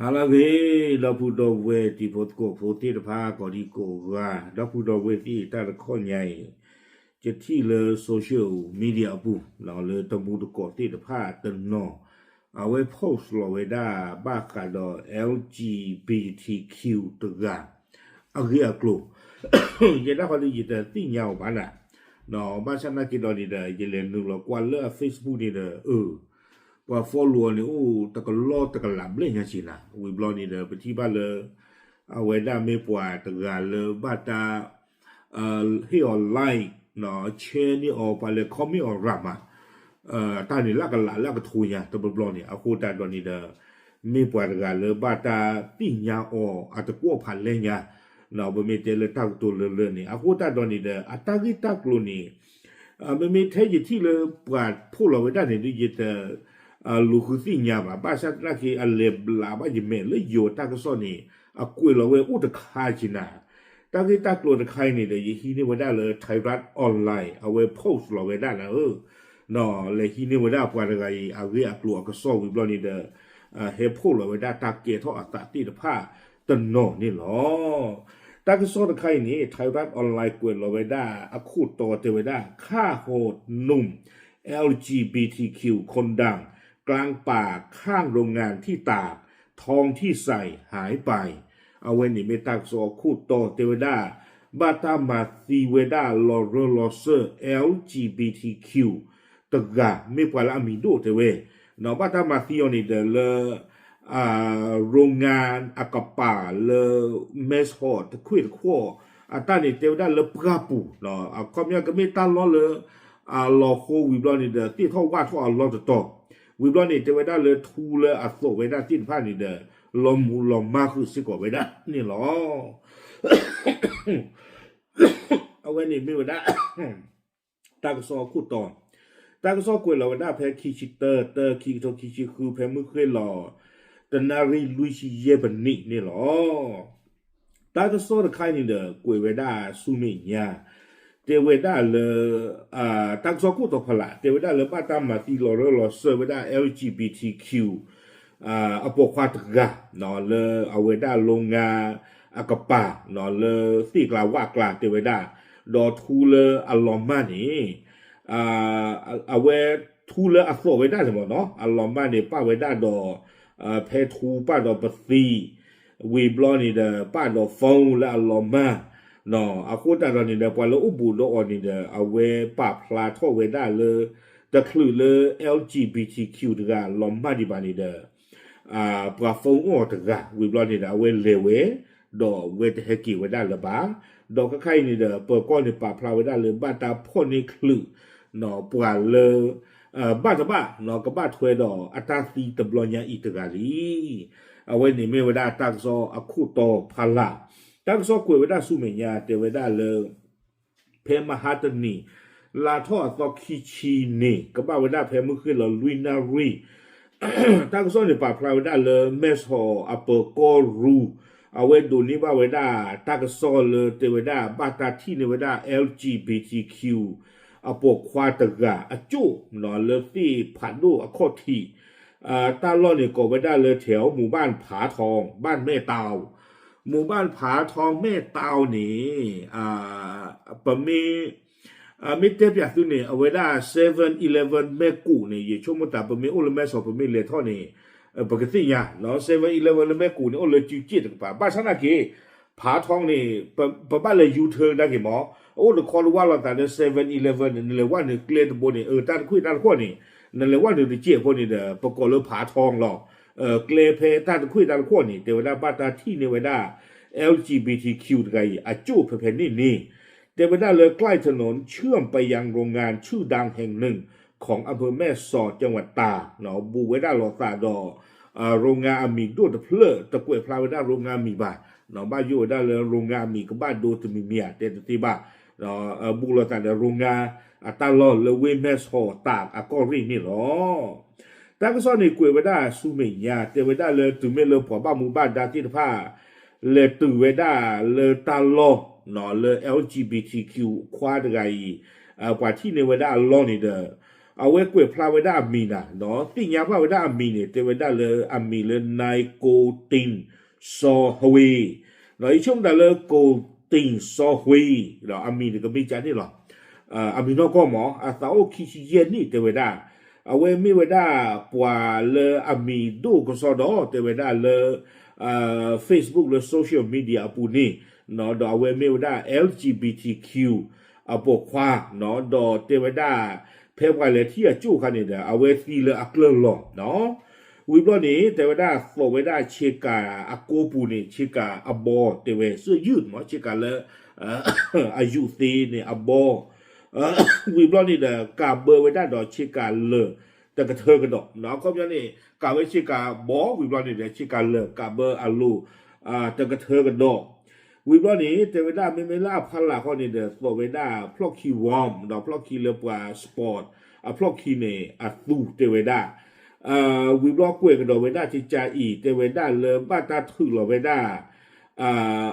ဟါလၢအဂ့ၤ ဒီပုၢ်ဒီဝဲၢ်တံၤဖိသကိးဖိသ့ၣ်တဖၣ် ကိးဒံကိးဂၤ ဒီပုၢ်ဒီဝဲၢ်သ့ၣ်တၢ်တခီညါအံၤ ယထံၣ်လၢ social media အပူၤ လၢတမူတကိးသ့ၣ်တဖၣ်တနီၤ အဝဲ post လီၤဝဲဒၣ်ဘၣ်ဃးဒီး แอลจีบีทีคิว တဂၤ အဂ့ၢ်အကျိၤ ယဲဒၣ်ဃီဒီးယတသ့ၣ်ညါအီၤဘၣ်နၤ ဘၣ်ဆၣ်သနာ်က့ဒီးန့ၣ်ဒီး ယလဲၤနုာ်လီၤကွၢ်လၢအ Facebook န့ၣ်ဒီး အၢ ပှၤ follow အီၤန့ၣ် အိၣ်တကလီၢ်တကလးဘျဲၣ်ညါက့ၤနၤ ဝံၤဘျီန့ၣ်ဒီး ပထံၣ်ဘၣ်လၢ အဝဲဒၣ်မ့ၢ်ပှၤတဂၤလၢဘၣ်တၢ် ဟ့ၣ်အီၤ like နီၤ share န့ၢ်အီၤ ပှၤလဲၤ comment အီၤရၤမး တၢ်န့ၣ်လၢအကလးလၢအကထိညါ တဘျီဘျီန့ၣ် အဃိသတးဒီးန့ၣ်ဒီး မ့ၢ်ပှၤတဂၤလၢဘၣ်တၢ်သ့ၣ်ညါအီၤအတကွီၣ်ဖးလဲၢ်ညါ ပမ့ၢ်တဲလၢတၢ်ကတိၤလၢလၢန့ၣ် အဃိသတးဒီးန့ၣ်ဒီး အတၢ်ဂ့ၢ်တၢ်ကျိၤန့ၣ် မ့မ့ၢ်ထဲယထံၣ်လၢပှၤ post လီၤဝဲဒၣ်န့ၣ်ဒီး ယတ လူၤဃုသ့ၣ်ညါဘၣ် ဘၣ်ဆၣ်သနာ်က့ အလဲၤဘျးဘၣ်ယမဲာ်လၢယိၤတၢ်ကစီၣ်န့ၣ် အကွဲးလီၤဝဲအိၣ်တခါက့ၤနၤ တၢ်ဂ့ၢ်တၢ်ကျိၤတခါအံၤန့ၣ်ဒီး ယဟံးန့ၢ်ဝဲဒၣ်လၢ Thairath Online အဝဲ post လီၤဝဲဒၣ်နၤဧၢ လဲၤဟံးန့ၢ်ဝဲဒၣ်ပှၤတဂၤအံၤ အဂ့ၢ်အကျိၤအကစီၣ်ဝံၤဘျီန့ၣ်ဒီး ဟဲ post လီၤဝဲဒၣ်တၢ်ကဲထီၣ်အသးသ့ၣ်တဖၣ်တနီၤန့ၣ်လီၤ. တၢ်ကစီၣ်တခါအံၤန့ၣ် Thairath Online ကွဲးလီၤဝဲဒၣ်အခိၣ်တီတဲဝဲဒၣ် ฆ่าโหดหนุ่ม แอลจีบีทีคิว คนดัง กลางป่าข้างโรงงานที่ตาก ทองที่ใส่หายไป အဝဲန့ၣ်မ့ၢ်တၢ်ကစီၣ်အခိၣ်တီတဲဝဲဒၣ် ဘၣ်တၢ်မၤသံဝဲဒၣ်လီၤရၢလီၤစၢၢ် แอลจีบีทีคิว တဂၤ မ့ၢ်ပှၤလၢအမံၤဒိၣ်တဲဝဲ ဘၣ်တၢ်မၤသံအီၤန့ၣ်ဒီးလၢ โรงงาน အကပၤလၢ မဲၢ်ဆီးတခွ့ၣ်တခွီၣ် အတၢ်န့ၣ်တဲဝဲဒၣ်လၢပှၢ်ပူၤ အခီပညီကမ့ၢ်တၢ်လီၢ်လၢ အလီၤဃိဝံၤဘျီန့ၣ်ဒီး သ့ၣ်ထီၣ်ဝၣ်ထီၣ်အလီၢ်တတီၤ ဝံၤဘျီန့ၣ်တဲဝဲဒၣ်လၢထူလၢအသိးဝဲဒၣ်သ့ၣ်တဖၣ်န့ၣ်ဒီး လီၤမူးလီၤမၢ်ဃုာ်စ့ၢ်ကီးဝဲဒၣ်န့ၣ်လီၤ. အဝဲန့ၣ်မ့ၢ်ဝဲဒၣ် တၢ်ကစီၣ်အခိၣ်တီ တၢ်ကစီၣ်ကွဲးလီၤဝဲဒၣ်ဖဲခံဆံတၢ တၢ ခံကထိခံဆံဃု ဖဲမုၢ်ဃ့ၢ်လီၤ တနၣ်ရံၣ်လွံၢ်ဆံယဲၢ်ပနံးန့ၣ်လီၤ. တၢ်ကစီၣ်တခါအံၤန့ၣ်ဒီး ကွဲးဝဲဒၣ်ဆူမဲာ်ညါ တဲဝဲဒၣ်လၢ တၢ်ကစီၣ်ခိၣ်တီဖီလာ် တဲဝဲဒၣ်လၢဘၣ်တၢ်မၤသံလီၤရၢလီၤစၢၤဝဲဒၣ် แอลจีบีทีคิว အပိာ်ခွါတဂၤ လၢအဝဲဒၣ် โรงงาน အကပၤ လၢသ့ၣ်ကျါဝၣ်ကျါတဲဝဲဒၣ် ဒီးထူလၢအလီၤမၢ်န့ၣ် အဝဲထူလၢအသိးဝဲဒၣ်န့ၣ်မ့ၢ်နီၤ အလီၤမၢ်န့ၣ် ပၣ်ဝဲဒၣ်ဒီး ဖဲထူပၣ်ဒီးပသံ ဝံၤဘျီန့ၣ်ဒီး ပၣ်ဒီး phone လၢအလီၤမၢ် အဃိသတးဒီးန့ၣ်ဒီး ပှၤလၢအိၣ်ဘူးဒီးအီၤန့ၣ်ဒီး အဝဲပာ်ဖျါထီၣ်ဝဲဒၣ်လၢ တချုးလၢ แอลจีบีทีคิว တဂၤလီၤမၢ်ဒံးဘၣ်န့ၣ်ဒီး ပှၤ phone အိၣ်အီၤတဂၤ ဝံၤဘျီန့ၣ်ဒီး အဝဲလဲၤဝဲ ဒီးအဝဲတဟဲက့ၤဝဲဒၣ်လၢၤဘၣ်. ဒီးခဲခါအံၤန့ၣ်ဒီး ပၢၤကီၢ်န့ၣ်ပာ်ဖျါဝဲဒၣ်လၢဘၣ်တၢ်ဖီၣ်န့ၢ်ချုး ပှၤလၢ ဘၣ်တဘၣ် ကဘၣ်ထွဲဒီးအတၢ်သံတဘျီညါအံၤတဂၤလံ. အဝဲန့ၣ်မ့ၢ်ဝဲဒၣ်တၢ်ကစီၣ်အခိၣ်တီဖီလာ် တၢ်ကစီၣ်ကွဲးဝဲဒၣ်ဆူမဲာ်ညါတဲဝဲဒၣ်လၢ ဖဲမဟါတနံၤ လါထီၣ်အသီခံဆံန့ၣ် ကဘၣ်ဝဲဒၣ်ဖဲမုၢ်ဃ့ၢ်လီၤလွံၢ်နၣ်ရံၣ် တၢ်ကစီၣ်န့ၣ်ပာ်ဖျါဝဲဒၣ်လၢ မဲၢ်ဆီးအပၢၤကီၢ်ရူ အဝဲဒိးန့ၢ်ဘၣ်ဝဲဒၣ်တၢ်ကစီၣ်လၢတဲဝဲဒၣ် ဘၣ်တၢ်ထံၣ်န့ၢ်ဝဲဒၣ် แอลจีบีทีคิว အပိာ်ခွါတဂၤအကၠိၣ် လၢသ့ၣ်ဖးဒိၣ်အခီၣ်ထံး တၢ်လီၢ်န့ၣ်ကိးဝဲဒၣ်လၢ แถวหมู่บ้านผาทอง บ้านแม่ตาว หมู่บ้านผาทอง แม่ตาว န့ၣ် ပမ့ၢ် မ့ၢ်တဲပၠးသုန့ၣ် အဝဲဒၣ် seven eleven မဲၢ်ကူးန့ၣ် ယဆိကမိၣ်သး ပမ့ၢ်အိၣ်လၢမဲၢ်ဆီး ပမ့ၢ်လဲၤထီၣ်န့ၣ် ပကသ့ၣ်ညါလီၤ seven eleven လၢမဲၢ်ကူးန့ၣ် အိၣ်လၢစုစ့ၣ်တကပၤ ဘၣ်ဆၣ်သနာ်က့ ဖးထီန့ၣ် ပဘၣ်လဲၤ U-turn ဒၣ်က့ၤမး အအိၣ်တခီတဝၢ်လိာ်သးဒီး seven eleven န့ၣ် နလဲၤဝဲနုာ်ကျဲတဘိန့ၣ် အၢ တၢ်တခွ့ၣ်တၢ်တခီၣ်န့ၣ် နလဲၤဝဲနုာ်တစဲးဖိန့ၣ်ဒီး ပကိးလၢဖးထီလီၤ ကျဲဖဲတၢ်တခွ့ၣ်တၢ်တခီၣ်န့ၣ် တဲဝဲဒၣ်ဘၣ်တၢ်ထံၣ်န့ၢ်ဝဲဒၣ် แอลจีบีทีคิว တဂၤအံၤ အကၠိၣ်ဖဲဖဲန့ၣ်န့ၣ် တဲဝဲဒၣ်လၢ ใกล้ถนนเชื่อมไปยังโรงงานชื่อดังแห่งหนึ่งของอำเภอแม่สอดจังหวัดตาก ဘူးဝဲဒၣ်လိာ်သးဒီး โรงงานအမံၤဒိၣ်တဖျၢၣ် တကွဲးဖျါဝဲဒၣ် โรงงาน မံၤဘၣ် ဘၣ်ယိၣ်ဝဲဒၣ်လၢ โรงงาน အမံၤကဘၣ်ဒိတမံၤမံၤဧါ တဲတသ့ဘၣ် ဘူးလိာ်သးဒီး โรงงาน အတၢ်လီၢ်လၢဝ့ၢ်မဲၢ်ဆီး တၢ်အကီၢ်ရ့ၣ်န့ၣ်လီၤ. တၢ်ကစီၣ်န့ၣ်ကွဲးဝဲဒၣ်ဆူမဲာ်ညါ တဲဝဲဒၣ်လၢတုၤမ့ၢ်လၢပှၤဘၣ်မူဘၣ်ဒါသ့ၣ်တဖၣ် လဲၤတုၤဝဲဒၣ်လၢတၢ်လီၢ် လၢ แอลจีบีทีคิว ခွါတဂၤအံၤ ပှၤထံၣ်န့ၢ်ဝဲဒၣ်အလီၢ်န့ၣ်ဒီး အဝဲကွဲးဖျါဝဲဒၣ်အမံၤနၤ ဒီးသ့ၣ်ညါဘၣ်ဝဲဒၣ်အမံၤန့ၣ် တဲဝဲဒၣ်လၢအမံၤလၢ နၢၣ်ကိၣ်တ့ၣ်စီၤဟဝ့ ဒီးယဆိကမိၣ်တၢ်လၢ ကိၣ်တ့ၣ်စီၤဟဝ့ ဒီးအမံၤန့ၣ်ကမ့ၢ်ကန့ၣ်လီၤ. အမံၤနီၢ်ကီၢ်မး အသးအိၣ်ခံဆံယဲၢ်နံၣ်တဲဝဲဒၣ်, အဝဲမ့ၢ်ဝဲဒၣ်ပှၤလၢအမံၤဒိၣ်ကစီဒီ တဲဝဲဒၣ်လၢ Facebook လၢ social media အပူၤန့ၣ်, ဒီးအဝဲမ့ၢ်ဝဲဒၣ် L G B T Q အပိာ်ခွါ, ဒီးတဲဝဲဒၣ် ဖဲပှၤလဲၤထံၣ်အကၠိၣ်အခါန့ၣ်ဒီး အဝဲသံလၢအကျၢၢ်လီၤ. ဝံၤဘျီန့ၣ် တဲဝဲဒၣ်သိးဝဲဒၣ်ဆ့ကၤအကိပူၤန့ၣ် ဆ့ကၤအဘီ တဲဝဲ စၢၣ်ယုၢ်မး ဆ့ကၤလၢ အယူးသ့န့ၣ်အဘီ, ဝံၤဘျီန့ၣ်ဒီး ကးဘၢဝဲဒၣ်ဒီးဆ့ကၤလၢာ်တကထၢကဒီး, အခီပညီန့ၣ် ကးဝဲဆ့ကၤဘီ ဝံၤဘျီန့ၣ်ဒီး ဆ့ကၤလၢာ်ကးဘၢအလိၤ တကထၢကဒီး, ဝံၤဘျီန့ၣ် တဲဝဲဒၣ်မ့မ့ၢ်လၢအဖီလာ်ခီန့ၣ်ဒီး သိးဝဲဒၣ်ဖျီၣ်ခံ warm ဒီးဖျီၣ်ခံလၢပှၤ sport အဖျီၣ်ခံန့ၣ်အသူတဲဝဲဒၣ်, ဝံၤဘျီကွဲးကဒီးဝဲဒၣ်ကကးအံၤ တဲဝဲဒၣ်လၢဘၣ်တၢ်ထုးလီၤဝဲဒၣ်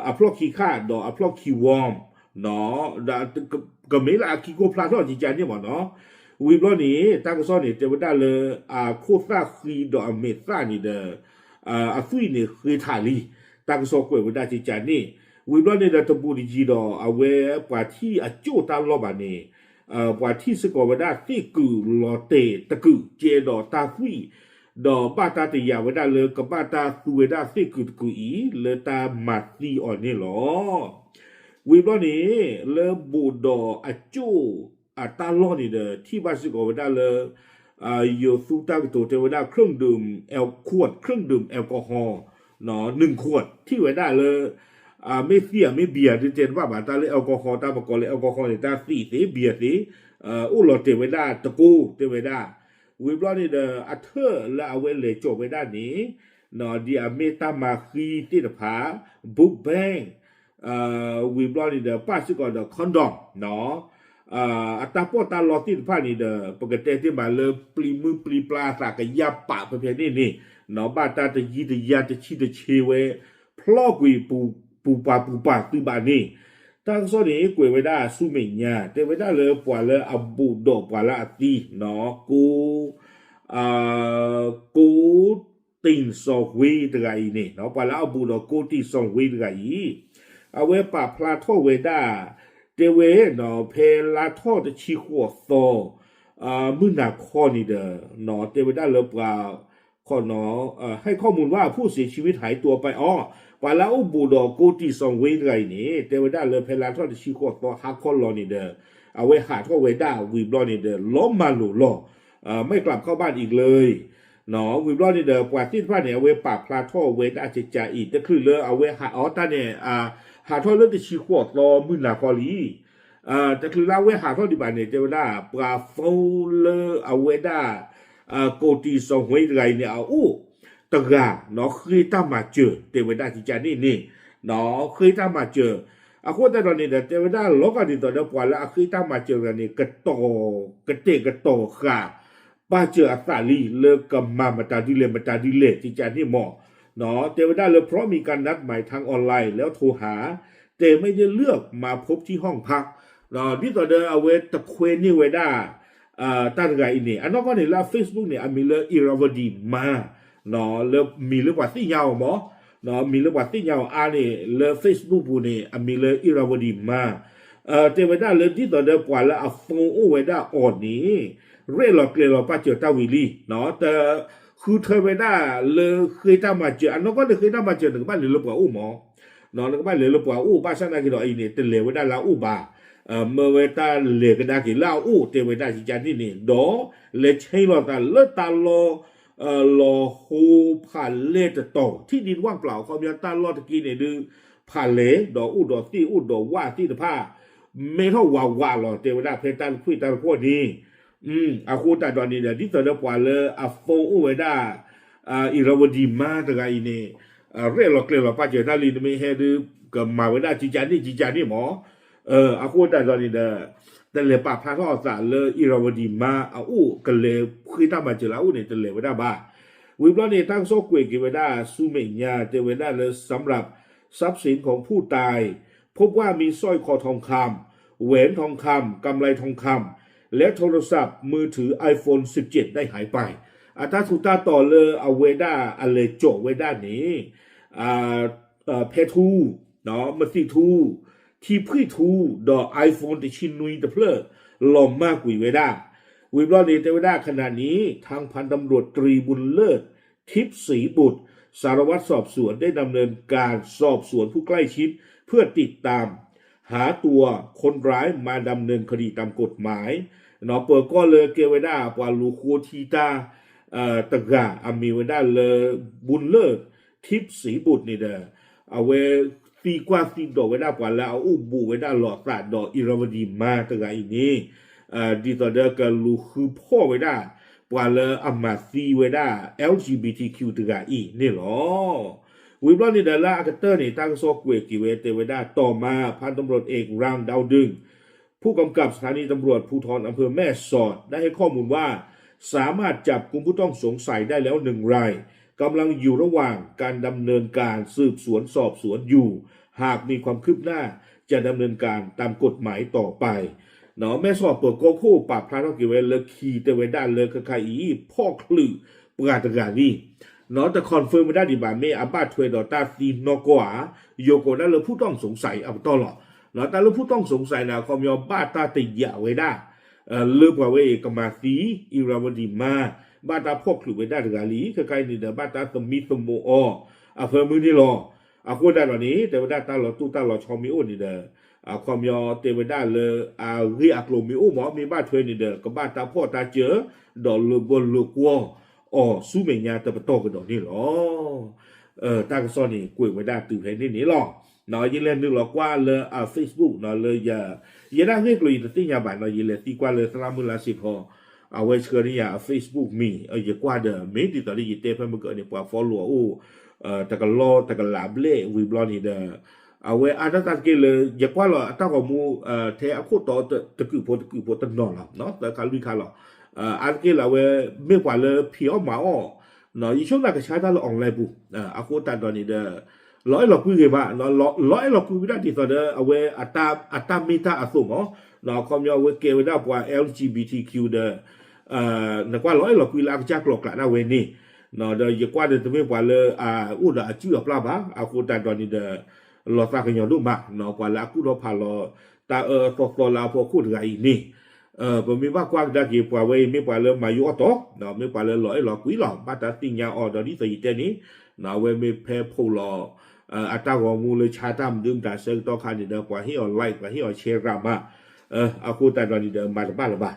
အဖျီၣ်ခံခါ ဒီးအဖျီၣ်ခံ warm ကမ့ၢ်လၢအခံခိၣ်ဖျါထီၣ်ကကးန့ၣ်မးနီၤ, ဝံၤဘျီန့ၣ် တၢ်ကစီၣ်န့ၣ် တဲဝဲဒၣ်လၢ အခိၣ်သၣ်ဃံဒီးအမဲာ်သၣ်န့ၣ်ဒီး အသွံၣ်န့ၣ်ဃ့ထးလံ, တၢ်ကစီၣ်ကွဲးဝဲဒၣ်ကကးန့ၣ်, ဝံၤဘျီန့ၣ်ဒီးတဘူးတယံၤဒီး အဝဲပှၤထံၣ်အကၠိၣ်တၢ်လီၢ်ဘၣ်န့ၣ် ပှၤထံၣ်စ့ၢ်ကီးဝဲဒၣ်သ့ၣ်ကုာ်လီၤတဲာ်တကုာ် ကဲဒီးတၢ်သွံၣ်, ဒီးဘၣ်တၢ်တယာ်ဝဲဒၣ်လၢကဘၣ်တၢ်သူဝဲဒၣ်သ့ၣ်ကုာ်တကုာ်အံၤ လၢတၢ်မၤသံအီၤန့ၣ်လီၤ. ဝံၤဘျီန့ၣ် လၢဘူးဒီးအကၠိၣ်အတၢ်လီၢ်န့ၣ်ဒီး ထံၣ်ဘၣ်စ့ၢ်ကီးဝဲဒၣ်လၢ ယိၤသူတၢ်ကတိၤတဲဝဲဒၣ် เครื่องดื่ม แอล- ขวด เครื่องดื่ม แอลกอฮอล์ หนึ่งขวด ထံၣ်ဝဲဒၣ်လၢ မ့ၢ်သံၣ်ဧါမ့ၢ်ဘံၣ်ဧါဒုးတဲတဘၣ်ဘၣ် တၢ်လၢ แอลกอฮอล์ တၢ်ပကိးလၢ แอลกอฮอล์ န့ၣ် တၢ်သံၣ်သ့ ဘံၣ်သ့ အိၣ်လီၤတဲာ်ဝဲဒၣ်တကိးတဲဝဲဒၣ်, ဝံၤဘျီန့ၣ်ဒီး အထၢၣ်လၢအဝဲလဲၤကၠီာ်ဝဲဒၣ်န့ၣ် ဒ်အမ့ၢ်တၢ်မၤဃံသ့ၣ်တဖၣ် book bag ဝံၤဘျီန့ၣ်ဒီး ပၣ်စ့ၢ်ကီးဒီး condom အတၢ်ပီးတၢ်လီသ့ၣ်တဖၣ်န့ၣ်ဒီး ပကတဲတ့ၢ်မးလၢပျံၤမုၢ်ပျံၤပျါအသးကယၢ်ပာ်ဖဲဖဲန့ၣ်န့ၣ် ဘၣ်တၢ်တယံၤတယၤတဆံးတဆ့ဝဲ ဖျီကွံာ်ပူၤပၤပူၤပၤသုးဘၣ်န့ၣ်, တၢ်ကစီၣ်န့ၣ်ကွဲးဝဲဒၣ်ဆူမဲာ်ညါ တဲဝဲဒၣ်လၢပှၤလၢအဘူးဒီးပှၤလၢအသံ ကိ ကိတ့ၣ်စီၤဝ့တဂၤအံၤန့ၣ် ပှၤလၢအဘူးဒီးကိတ့ၣ်စီၤဝ့တဂၤအံၤ အဝဲပာ်ဖျါထီၣ်ဝဲဒၣ် တဲဝဲ ဖဲလါထီၣ်တဆံဃိးသီ မုၢ်နၤခီန့ၣ်ဒီး တဲဝဲဒၣ်လၢပှၤ ให้ข้อมูลว่าผู้เสียชีวิตหายตัวไป အီၤ ပှၤလၢအအိၣ်ဘူးဒီးကိတ့ၣ်စီၤဝ့တဂၤအံၤန့ၣ် တဲဝဲဒၣ်လၢဖဲလါထီၣ်တဆံဃိးသီဟါခီလီၤန့ၣ်ဒီး အဝဲဟးထီၣ်ဝဲဒၣ်ဝံၤဘျီန့ၣ်ဒီး လီၤမၢ်လိာ်လီၤ ไม่กลับเข้าบ้านอีกเลย ဝံၤဘျီန့ၣ်ဒီး ပှၤသ့ၣ်တဖၣ်န့ၣ် အဝဲပာ်ဖျါထီၣ်ဝဲဒၣ်ကကးအံၤ တချုးလၢအဝဲဟးအီၤတၢ်န့ၣ် ဟးထီၣ်လၢတဆံဃိးသီမုၢ်နၤခီလံ တချုးလၢအဝဲဟးထီၣ်ဒံးဘၣ်န့ၣ် တဲဝဲဒၣ် ပှၤ phone လၢအဝဲဒၣ် ကိတ့ၣ်စီၤဝ့တဂၤအံၤန့ၣ် အအိၣ်တဂၤ ဃ့တၢ်မၤစၢၤ တဲဝဲဒၣ်ကကးန့ၣ်န့ၣ် ဃ့တၢ်မၤစၢၤ အဃိသတးဒီးန့ၣ်ဒီး တဲဝဲဒၣ်လီၤဂာ်ဒ်သိးဒီးပှၤလၢအဃ့တၢ်မၤစၢၤတဂၤန့ၣ် ကတီၤ ကတဲာ်ကတီၤဃာ် ပာ်စၢၤအသးလံ လၢကမၤမတၤဒ်လဲၣ်မတၤဒ်လဲၣ် ကကးန့ၣ်မး တဲဝဲဒၣ်လၢ เพราะมีการนัดหมายทางออนไลน์แล้วโทรหา แต่ไม่ได้เลือกมาพบที่ห้องพัก ဒ်သိးဒီးအဝဲတခွဲန့ၢ်ဝဲဒၣ် တၢ်တဂၤအံၤန့ၣ် အနီၢ်ကီၢ်န့ၣ်လၢအ Facebook န့ၣ် အမံၤလၢ Irrawaddy Ma လၢမံၤလၢပှၤသ့ၣ်ညါအီၤမး မံၤလၢပှၤသ့ၣ်ညါအီၤအါန့ၣ် လၢ Facebook ပူၤန့ၣ် အမံၤလၢ Irrawaddy Ma တဲဝဲဒၣ်လၢဒ်သိးဒီးပှၤလၢအ phone အိၣ်ဝဲဒၣ်အီၤန့ၣ် ရဲၣ်လီၤကျဲၤလီၤပာ်စၢၤတၢ်ဝံၤလံ တဃုထၢဝဲဒၣ်လၢဃ့တၢ်မၤစၢၤ အနီၢ်ကီၢ်န့ၣ်ဃ့တၢ်မၤစၢၤ နကဘၣ်လဲၤလၢပှၤအိၣ်မး နကဘၣ်လဲၤလၢပှၤအိၣ် ဘၣ်ဆၣ်သနာ်က့ဒီးအံၤန့ၣ် တလဲၤဝဲဒၣ်လၢအအိၣ်ဘၣ် မၢဝဲတၢ်လဲၤကဒါက့ၤလၢအအိၣ် တဲဝဲဒၣ်ကကးန့ၣ်န့ၣ် ဒီးလဲၤဆဲးလီၤသးလၢတၢ်လီၢ် လီၤဟိဖးလဲၢ်တတီၤ ထံၣ်ဒံးတဝၢ်ပျၢ် အခီပညီတၢ်လီၢ်တက့ၢ်န့ၣ်ဒုး ဖးလဲၢ် ဒီးအိၣ်ဒီးသ့ၣ်အိၣ်ဒီးဝၣ်သ့ၣ်တဖၣ် မဲထီၣ်ဝးဝးလီၤ တဲဝဲဒၣ်ဖဲတၢ်တခွံၣ်တၢ်တခီၣ်န့ၣ် အဃိသတးဒီးန့ၣ်ဒီး ဒ်သိးဒီးပှၤလၢအ phone အိၣ်ဝဲဒၣ် Irrawaddy Ma တဂၤအံၤန့ၣ် ရဲၣ်လီၤကျဲၤလီၤပာ်စၢၤတၢ်လံ နမ့ၢ်ဟဲဒုး ကမၤဝဲဒၣ်ကကးန့ၣ်ကကးန့ၣ်မး အဃိသတးဒီးန့ၣ်ဒီး တလဲၤပာ်ဖျါထီၣ်အသးလၢ Irrawaddy Ma အအိၣ် ကလဲၤဃ့တၢ်မၤစၢၤလၢအအိၣ်န့ၣ် တလဲၤဝဲဒၣ်ဘၣ် ဝံၤဘျီန့ၣ် တၢ်ကစီၣ်ကွဲးက့ၤဝဲဒၣ် ဆူမဲာ်ညါ တဲဝဲဒၣ်လၢ สำหรับทรัพย์สินของผู้ตาย พบว่ามีสร้อยคอทองคำ แหวนทองคำ กำไลทองคำ และโทรศัพท์มือถือ iPhone สิบเจ็ด ได้หายไป အတၢ်ထူးတၢ်တီၤလၢအဝဲဒၣ်အလဲၤကၠီးဝဲဒၣ်န့ၣ် ဖဲထူ, မသံးထူ, ထံဖှံၣ်ထူ, ဒီး iPhone တဆံနွံတဖျၢၣ် လီၤမၢ်ကွံာ်ဝဲဒၣ်. ဝံၤဘျီန့ၣ် တဲဝဲဒၣ် ขณะนี้ ทางพันตำรวจตรีบุญเลิศ ทิพย์ศรีบุตร สารวัตรสอบสวน ได้ดำเนินการสอบสวนผู้ใกล้ชิด เพื่อติดตามหาตัวคนร้ายมาดำเนินคดีตามกฎหมาย ပၢၤကီၢ်လၢကဲဝဲဒၣ် ပှၤလူၤဃိထံတၢ် တဂၤ အမံၤဝဲဒၣ်လၢ ဘူၣ်လၢၢ် ထံးစံးဘူၣ်န့ၣ်ဒီး အဝဲသံကွၢ်သံဒိးဝဲဒၣ်ပှၤလၢအအိၣ်ဘူးဝဲဒၣ်လီၤသးဒီး Irrawaddy မါတဂၤအံၤန့ၣ် ဒ်သိးဒီးကလူၤဃုဖီၣ်ဝဲဒၣ် ပှၤလၢအမၤသံဝဲဒၣ် แอลจีบีทีคิว တဂၤအံၤန့ၣ်လီၤ. ဝံၤဘျီန့ၣ်ဒီးလၢအကတၢၢ်န့ၣ် တၢ်ကစီၣ်ကွဲးက့ၤဝဲတဲဝဲဒၣ် ต่อมา พันตำรวจเอก รังดาวดึง ผู้กำกับสถานีตำรวจภูธรอำเภอแม่สอด ได้ให้ข้อมูลว่า สามารถจับกุมผู้ต้องสงสัยได้แล้วหนึ่งราย กำลังอยู่ระหว่างการดำเนินการสืบสวนสอบสวนอยู่ หากมีความคืบหน้าจะดำเนินการตามกฎหมายต่อไป မဲဆီၣ်ပၢၤကီၢ်ခိၣ်ပာ်ဖျါထီၣ်က့ၤဝဲလၢခံ တဲဝဲဒၣ်လၢခဲခါအံၤ ဖီၣ်ချုးပှၤတဂၤလံ တ confirm ဝဲဒၣ်ဒံးဘၣ် မ့ၢ်အဘၣ်ထွဲဒီးတၢ်သံနီၢ်ကီၢ်ဧါ, ယိၤကိးဒၣ်လၢ ผู้ต้องสงสัย အပတီၢ်လီၤ. တၢ်လၢ ผู้ต้องสงสัย န့ၣ် အခီပညီဘၣ်တၢ်တယာ်ဝဲဒၣ် လၢပှၤဝဲအံၤကမၤသံ Irrawaddy မါ ဘၣ်တၢ်ဖီၣ်ချုးဝဲဒၣ်တဂၤလံ ခဲခါအံၤန့ၣ်ဒီး ဘၣ်တၢ်သမံသမိးအီၤ အဖၢမုၢ်န့ၣ်လီၤ. အဃိသတးဒီးန့ၣ် တဲဝဲဒၣ်တၢ်လီၤတိၢ်တၢ်လီၤဆီမ့ၢ်အိၣ်န့ၣ်ဒီး အခီပညီတဲဝဲဒၣ်လၢအဂ့ၢ်အကျိၤမ့ၢ်အိၣ်မး မ့ၢ်ဘၣ်ထွဲန့ၣ်ဒီး ကဘၣ်တၢ်ဖီၣ်တၢ်စၢၤ ဒီးလိာ်ဘၢလိာ်ကွီၢ်အီၤဆူမဲာ်ညါတပတီၢ်ကဒီးန့ၣ်လီၤ. တၢ်ကစီၣ်န့ၣ် ကွဲးဝဲဒၣ်တုၤဖဲန့ၣ်န့ၣ်လီၤ. ယလဲၤနုာ်လီၤကွၢ်လၢအ Facebook လၢ ယဲဒၣ်ဂ့ၢ်ကျိၤယတသ့ၣ်ညါဘၣ်နီၤ ယလဲၤသံကွၢ်လၢသရၣ်မုၣ်လါစ့ဖီ အဝဲဆှၢန့ၢ်ယၤအ Facebook မံၤ ယကွၢ်ဒီး မ့ၢ်ဒ်သိးလၢယတဲဖဲမုၢ်ကၢန့ၣ် ပှၤ follow အအိၣ် တကလီၢ်တကလးဘျဲၣ်ဝံၤဘျီန့ၣ်ဒီး အဝဲအါတၢ်သးတက့ၢ်လၢ ယကွၢ်လီၤအတၢ်ဂီၤမူ ထဲအခိၣ်တီတကုာ်ဖိတကုာ်ဖိတနီၤလီၤ သၢခါလွံၢ်ခါလီၤ. အါတက့ၢ်လၢအဝဲ မ့ၢ်ပှၤလၢဖံးအီၣ်မၤအီၣ် ယဆိကမိၣ်ကဆါတၢ်လၢ online ပူၤ အဃိသတးဒီးန့ၣ်ဒီး လီၤအဲၣ်လီၤကွံဂ့ၤမး လီၤအဲၣ်လီၤကွံဝဲဒၣ်ဒ်သိးဒီး အဝဲအတၢ်မ့ၢ်တၢ်အသိးမး အခီပညီအဝဲကဲဝဲဒၣ်ပှၤ แอลจีบีทีคิว ဒီး နကွၢ်လီၤအဲၣ်လီၤကွံလၢအကစၢ်ကျိာ်ကျးဒၣ်ဝဲန့ၣ် ဒီးယကွၢ်ဒီးတမ့ၢ်ပှၤလၢအအိၣ်ဒီးအစုၣ်အပျၢ်ဘၣ် အဃိသတးဒီးန့ၣ်ဒီး လီၤသးကညီၤဒိၣ်မး ပှၤလၢအကူၣ်ထီၣ်ဖးလီၤ တၢ်အၢအၢသီသီလၢအဖီခိၣ်တဂၤအံၤန့ၣ် ပမ့ၢ်ဘၣ်ကွၢ်ကဒါက့ၤ ပှၤဝဲအံၤမ့ၢ်ပှၤလၢမၤယိၣ်အီၣ်တီ မ့ၢ်ပှၤလၢလီၤအဲၣ်လီၤကွံလီၤ ဘၣ်တၢ်သ့ၣ်ညါအီၤဒီးဒ်သိးယတဲန့ၣ် အဝဲမ့ၢ်ဖဲဖိးလီၤ အတၢ်ဂီၤမူလၢဆါတၢ်မနုၤမတၤဆၢကတီၢ်ခါန့ၣ်ဒီး ပှၤဟ့ၣ်အီၤ like ပှၤဟ့ၣ်အီၤ share ရၣ်မး အဃိသတးဒီးန့ၣ်ဒီး မၤတဘၣ်လၢၤဘၣ်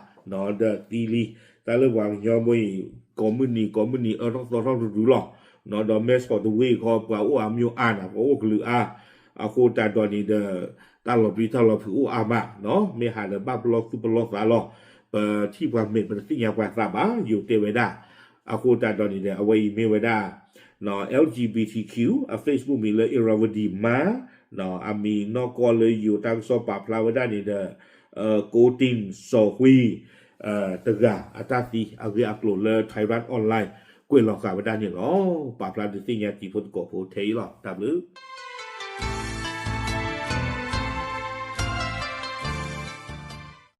ဒီးသံလံ တၢ်လၢပှၤကညီဖိအံၤ ကိးမုၢ်နံၤကိးမုၢ်နံၤအၢထီၣ်သီထီၣ်တရူးလီၤ ဒီးမဲဆီးတဝ့ၢ်ခီ ပှၤအိၣ်အါမံၤအါနၤ ပှၤအိၣ်ကလုာ်အါ အဃိသတးဒီးန့ၣ်ဒီး တၢ်လီၤပျံၤတၢ်လီၤဖုးအိၣ်အါမး မ့ၢ်ဟးဒီးဘၣ်ပလီၢ်သူၣ်ပလီၢ်သးလီၤ ပထံၣ်ပှၤမဲာ်ပတသ့ၣ်ညါပှၤသးဘၣ် ယိၤတဲဝဲဒၣ် အဃိသတးဒီးန့ၣ်ဒီး အဝဲအံၤမ့ၢ်ဝဲဒၣ် แอลจีบีทีคิว အ Facebook မံၤလၢ Irrawaddy မါ အမံၤနီၢ်ကီၢ်လၢယိၤတၢ်ကစီၣ်ပာ်ဖျါဝဲဒၣ်န့ၣ်ဒီး ကိးတံၢ်စီၤဃံ တဂၤအတၢ်သံအဂ့ၢ်အကျိၤလၢ Thairath Online ကွဲးလီၤဃာ်ဝဲဒၣ်န့ၣ်လီၤ. ပာ်ဖျါဒုးသ့ၣ်ညါတံၤဖိသကိးဖိထဲအံၤလီၤ. တၢ်ဘျုး